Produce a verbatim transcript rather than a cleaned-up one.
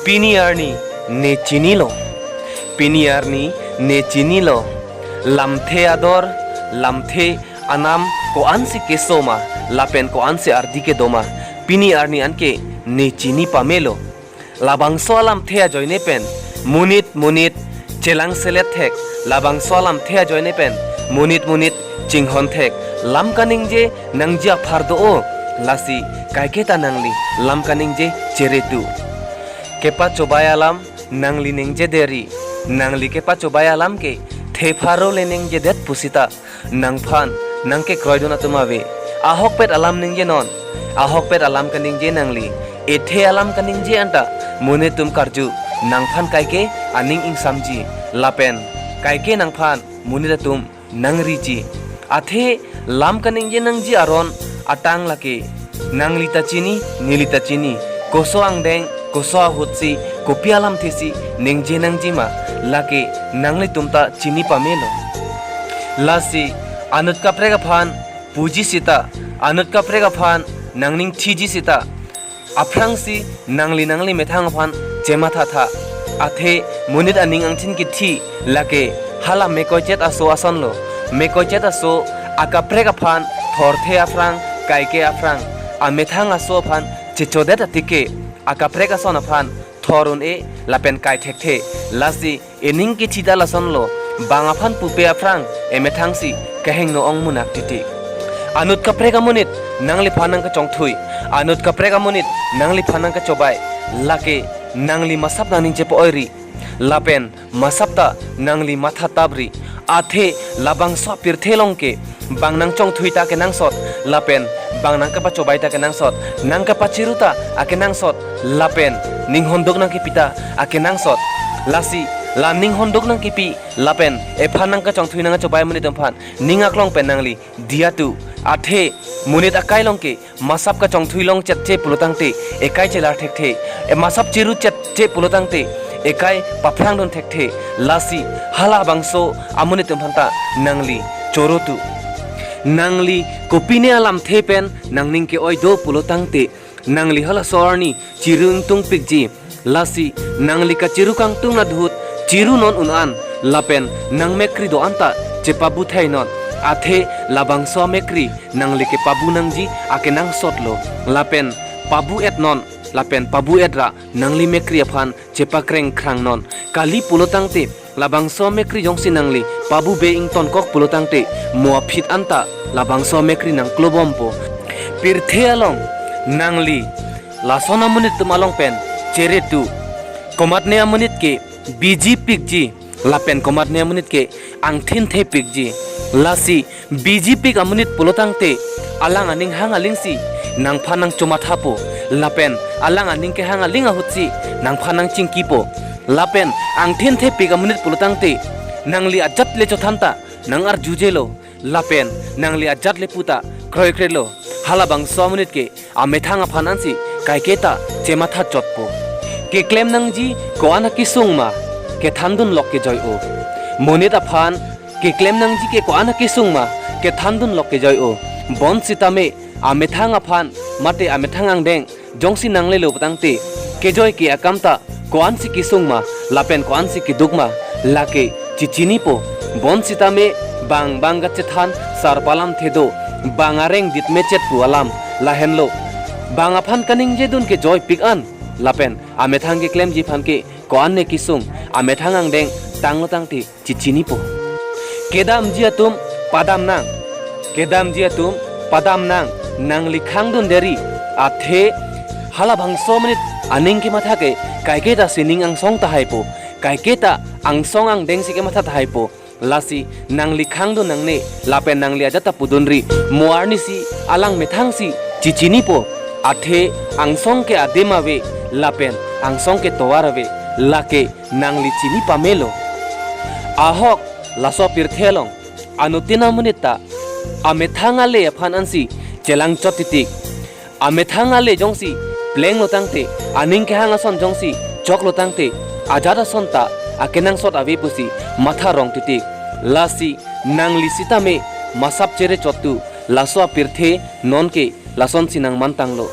Pini arni ne chinilo. Pini arni ne chinilo. Lamthe ador, lamthe anam ko-ansi keso ma, lapen ko-ansi ardi kedo ma, pini arni anke ne chini pamelo. Labangso alamthe ajoine pen monit monit chelangselet thek, labangso alamthe ajoine pen monit monit chinghon thek. Lam kaningje nangji aphar do-o, lasi kaiketa nangli lam kaningje cheretu. Kepachobai alam nangli ningje deri, nangli kepachobai alam ke thepharo le ningjedet pusita nangphan nangkekroidun atum ave. Ahokpet alam ningjenon, ahokpet alam kaningje nangli. Ethe alam kaningje anta monit atum karju, nangphan kaike aning ingsamji, lapen kaike nangphan monit atum nangriji. Athe lam kaningje nangji aron atang lake nangli ta chini, neli ta chini. Koso angdeng, koso ahutsi, kopi alamthesi ningje nangjima, lake nanglitum ta chini pamelo. Lasi anut kaprek aphan puji sita, anut kaprek aphan nangning thiji sita, aphrangsi nangli nangli methang aphan chemathatha. Athe monit aning angthin kithi lake hala mekoichet aso asonlo. Mekoichet aso akaprek aphan thorthe aphrang, kaike aphrang, amethang aso aphan chechodet atike akaprek ason aphan thor un-e lapen kai thekthe. Lasi ening kithida lasonlo, bang aphan pupe aphrang emethangsi kehingno ong munak titi. Anut kaprek amonit nangliphan nangkachongthui, anut kaprek amonit nangliphan nangkachobai, lake nangli masap nangning chepo-oiri, lapen masap ta nangli mathatapri. Athe labangso apirthe along ke bang nangchongthui ta akenangsot, lapen bang nangkapachobai ta akenangsot, nangkapachiru ta akenangsot, lapen ninghonduk nangkipi ta akenangsot. Lasi la ninghonduk nangkipi lapen ephan nangkachongthui nangkachobai amonit atum aphan ning aklong pen nangli diya tu. Athe monit akai along ke masap kachongthui longchetche pulotangte ekai chelar thekthe, e masap chiru chetche pulotangte ekai paphrangdun thekthe. Lasi halabangso amonit atum aphanta nangli chorotu. Nangli kopine alamthe pen nangning ke-oi do pulotangte, nangli halaso arni chiru ingtungpikji. Lasi nangli kachiru kangtung ahut chirunon un-an, lapen nangmekri do-an ta chepabuthainon. Athe labangso amekri nangli kepabu nangji akenangsotlo, lapen pabu-etnon, lapen pabu-etra nangli mekri aphan chepakrengkrangnon. Kali pulotangte labangso amekri jongsi nangli pabube ingtonkok pulotangte mo aphi anta labangso amekri nangklobompo. Pirthe along nangli lason amonit atum along pen cheretu. Komatne amonit ke bijipikji, lapen komatne amonit ke angthinthepikji. Lasi bijipik amonit pulotangte alang aning hang alingsi nangphan nangchomathapo, lapen alang aning kehang aling ahutsi nangphan nangchingkipo. Lapen angthinthepik amonit pulotangte nangli ajat le chothanta nangarjujelo, lapen nangli ajat le puta kroikrelo. Halabangso amonit ke amethang aphan ansi kaiketa chematha chotpo. Keklem nangji ko-an akesung ma, kethandunlok kejoi-o. Monit aphan keklem nangji ke ko-an akesung ma, kethandunlok kejoi-o. Bonsitame amethang aphan mate amethang angdeng jongsi nanglelo pulotangte kejoi ke akam ta ko-ansi kesung ma, lapen ko-ansi keduk ma, lake chichinipo. Bonsitame bang bang kachethan sarpo alamthe do, bang areng dit mechet pu alam, lahenlo. Bang aphan kaningjedun kejoipik an, lapen amethang keklemji aphan ke ko-an ne kesung, amethang angdeng tanglo tangte chichinipo. Kedamji atum padam nang. Kedamji atum padam nang. Nangli khangdun deri. Athe halabangso amonit aning kematha ke kaiketa sining angsong tahaipo. Kaiketa angsong angdengsi kematha tahaipo. Lasi nangli khangdun nangne, lapen nangli ajat ta pudunri. Mo arnisi alang methangsi chichinipo. Athe angsong ke adim ave, lapen angsong ke tovar ave, lake nangli chini pamelo. Ahok, laso pirthe along anuttin amonit ta amethang ale aphan ansi chelangchot titik. Amethang ale jongsi plenglo tangte, aning kehang ason jongsi choklo tangte, ajat ason ta akenangsot ave pusi matha rong titik. Lasi nangli sitame masap chere chottu, laso apirthe nonke lasonsi nangmantanglo.